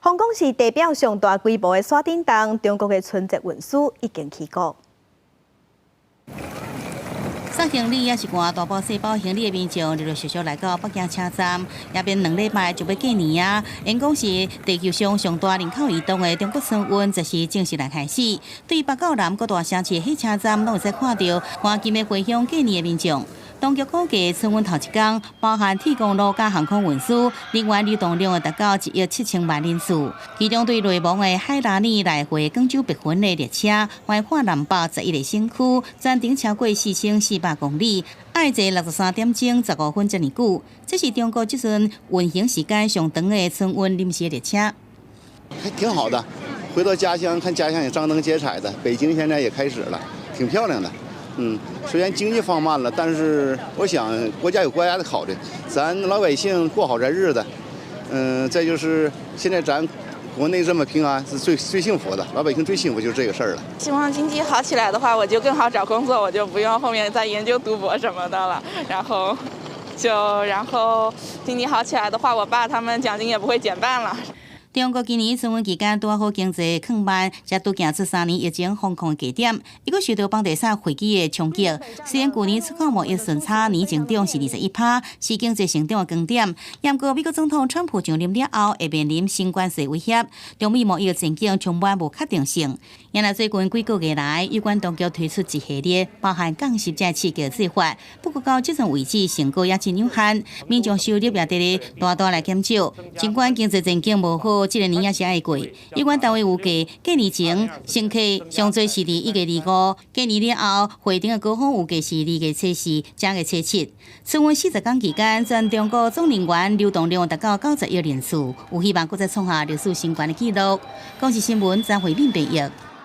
香港是地表上大規模的山頂洞，中國的春節運輸已經起鼓。送行李抑是攜大包細包行李的民眾，陸陸續續來到北京車站。也變2禮拜就欲過年啊！𪜶講是地球上上大人口移動的中國春運，就是正式來開始。對北到南各大城市的火車站，攏會使看著趕緊欲回鄉過年的民眾。當局估計春運頭一工，包含鐵公路佮航空運輸，人員流動量會達到1億7000萬人次。其中對內蒙的海拉爾來回廣州白雲的列車，橫跨南北11個省區，全程超過4400公里，愛坐63點鐘15分遮爾久。這是中國這陣運行時間上長的春運臨時列車。還挺好的，回到家鄉看家鄉也張燈結綵的。北京現在也開始了，挺漂亮的。雖然經濟放慢了，但是我想國家有國家的考慮，咱老百姓過好這日子。再就是現在咱國內這麼平安，是最最幸福的，老百姓最幸福就是這個事兒了。希望經濟好起來的話，我就更好找工作，我就不用後面再研究讀博什麼的了。然後經濟好起來的話，我爸他們獎金也不會減半了。中國今年春運期間拄好經濟放慢，才拄行出3年疫情封控低點，猶閣受到房地產危機的衝擊。雖然舊年出口貿易順差年增長是21趴，是經濟成長的光點。毋過美國總統川普上任了後，會面臨新關稅威脅，中美貿易前景充滿無確定性。原來最近幾個月來，有關當局推出一系列包含降息這刺激計劃，不過到這陣為止成果也真有限，民眾收入也佇咧大大來減少。儘管經濟前景無好，這個年也是愛過。有關單位預計，過年前乘客上濟是佇1月25，過年了後，會場的高峰預計是2月初4、正月初七。春運40工期間，全中國總人員流動量達到90億人次，有希望閣再創下歷史新高的紀錄。公視新聞張惠敏編譯。